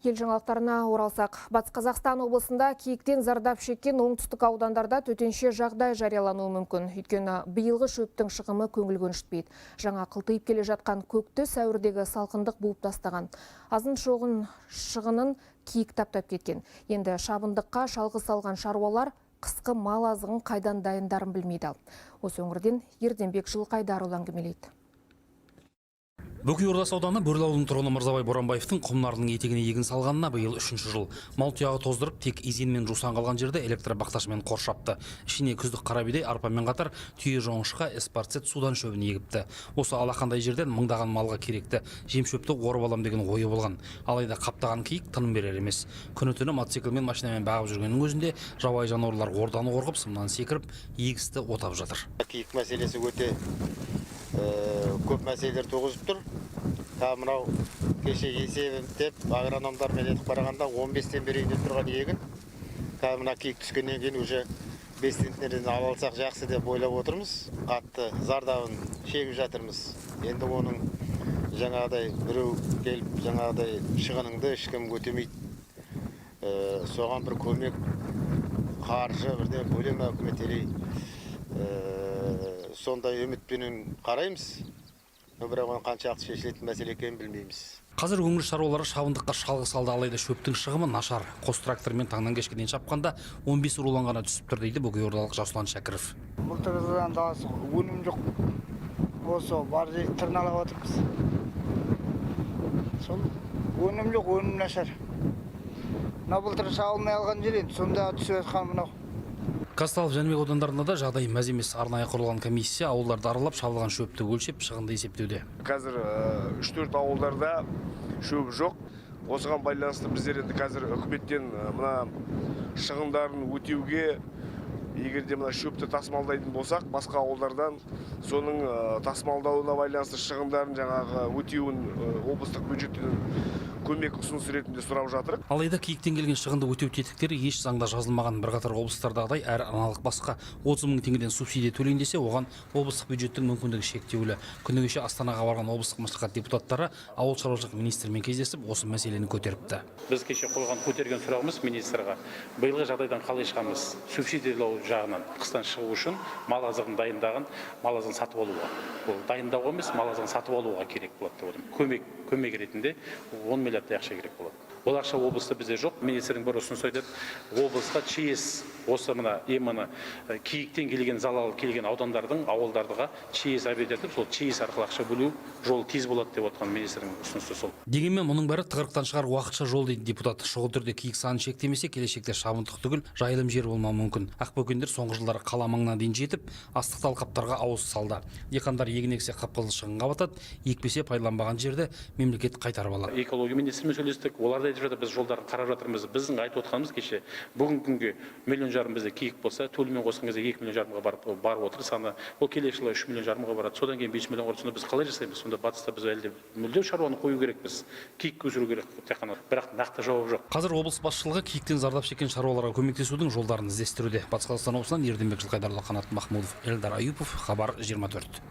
Ел жаңалықтарына оралсақ, Батыс Қазақстан облысында киіктен зардап шеккен оңтүстік аудандарда төтенше жағдай жариялануы мүмкін. Өйткені биылғы шөптің шығымы көңіл көншітпейді. Жаңа қылтиып келе жатқан көкті сәуірдегі салқындық буып тастаған. Азын шоғын шығынын киік таптап кеткен. Енді шабындыққа шалғы салған шаруалар қысқы мал азығын қайдан дайындарын білмейді. Осы өңірден Ерденбек Жылқайдарұлы әңгімелейді. Бөкей Ордасы ауданы Бөрлі ауылының тұрғыны Мырзабай Боранбаевтың құмнарының етегіне егін салғанына биыл үшінші жыл. Мал тұяғы тоздырып, тек изен мен жусан қалған жерді электр бақташымен қоршапты. Ішіне күздік қара бидай, арпамен қатар түйе жоңышқа, эспарцет, судан шөбін егіпті. Осы алақандай жерден мыңдаған малға керекті жем шөпті орып алам деген ойы болған. Алайда қаптаған киік тыным берер емес. Күні түні мотоциклмен, машинамен бағып жүргеннің өзінде жабайы жануарлар орданы қорғып, сымнан секіріп, егісті отап жатыр. Киік мәселесі өте көп мәселелер туғызып тұр. Тағы мынау кеше есептеп, агрономдармен етіп қарағанда, 15-тен берейін деп тұрған егін. Қазір мына киік түскеннен кейін уже 5 центнерден ала алсақ жақсы деп ойлап отырмыз. Қатты зардабын шегіп жатырмыз. Енді оның жаңағыдай біреу келіп, жаңағыдай шығыныңды ешкім өтемейді. Соған бір көмек қаржы бірдеңе бөле ме үкімет или сондай үмітпенен қараймыз. Но бірақ оның қаншалықты шешілетін мәселе екенін білмейміз. Қазір өңір шаруалары шабындыққа шалғы салды, алайда шөптің шығымы нашар. Қос трактормен таңнан кешке дейін шапқанда 15 рулон ғана түсіп тұр, дейді бөкейордалық Жасұлан Шәкіров. Былтырғыдан да өнім жоқ. Осы бар жерді тырналап отырмыз. Сол өнім жоқ, өнім нашар. Мына былтыр шабылмай алған жер, енді сонда түсіп жатқан мынау. Казталов, Жәнібек аудандарында да жағдай мәз емес. Арнайы құрылған комиссия ауылдарды аралап, шабылған шөпті өлшеп, шығынды есептеуде. Қазір үш төрт ауылдарда шөп жоқ. Осыған байланысты біздер енді қазір үкіметтен мына шығындарын өтеуге, егер де мына шөпті тасымалдайтын болсақ басқа ауылдардан, соның тасымалдауына байланысты шығындарын жаңағы өтеуін облыстық бюджеттен көмек ұсыныс ретінде сұрап жатырық. Алайда киіктен келген шығынды өтеу тетіктері еш заңда жазылмаған. Бірқатар облыстардағыдай әр аналық басқа 30 мың теңгеден субсидия төлейін десе, оған облыстық бюджеттің мүмкіндігі шектеулі. Күні кеше Астанаға барған облыстық мәслихат депутаттары ауыл шаруашылық министрімен кездесіп, осы мәселені көтеріпті. Біз кеше қойған, көтерген сұрағымыз министрға: биылғы жағдайдан қалай шығамыз субсидиялау жағынан, қыстан шығу үшін мал азығын дайындаған, мал азығын сатып алуға, ол дайындауға емес, мал азығын сатып алуға керек болады деп ойлаймын. Көмек ретінде 10 миллиардтай ақша керек болады. Ол ақша облыста бізде жоқ. Министрдің бір ұсынысы айтады: облысқа ЧС, осы мына именно киіктен келген залал келген аудандардың, ауылдарға ЧС объявить етіп, сол ЧС арқылы ақша бөлу жолы тез болады деп отқан министрдің ұсынысы сол. Дегенмен мұның бәрі тығырықтан шығар уақытша жол, дейді депутат. Шұғыл түрде киік санын шектемесе, келешекте шабындық түгіл, жайылым жер болмауы мүмкін. Ақбөкендер соңғы жылдары қала маңына дейін жетіп, астықты алқаптарға ауыз салды. Диқандар егін ексе, қып-қызыл шығынға батады, екпесе, пайдаланбаған жерді мемлекет қайтарып алады. Экология министрімен сөйлестік, олар да айтып жатыр: біз жолдарын қарап жатырмыз. Біздің айтып отқанымыз, кеше бүгінгі күнге 1,5 миллион бізде киік болса, төлмен қосқан кезде 2,5 миллионға барып отыр саны. Ол келесі жылы 3,5 миллионға барады, содан кейін 5 миллионға барады. Сонда біз қалай жасаймыз? Сонда батыста біз әлде мүлде шаруаны қою керекпіз, киік өсіру керек тек қана, бірақ нақты жауап жоқ. Қазір облыс басшылығы киіктен зардап шеккен шаруаларға көмектесудің жолдарын іздестіруде. Батыс Қазақстан облысынан Ерденбек Жылқайдарұлы, Қанат Махмудов, Эльдар Аюпов, Хабар 24.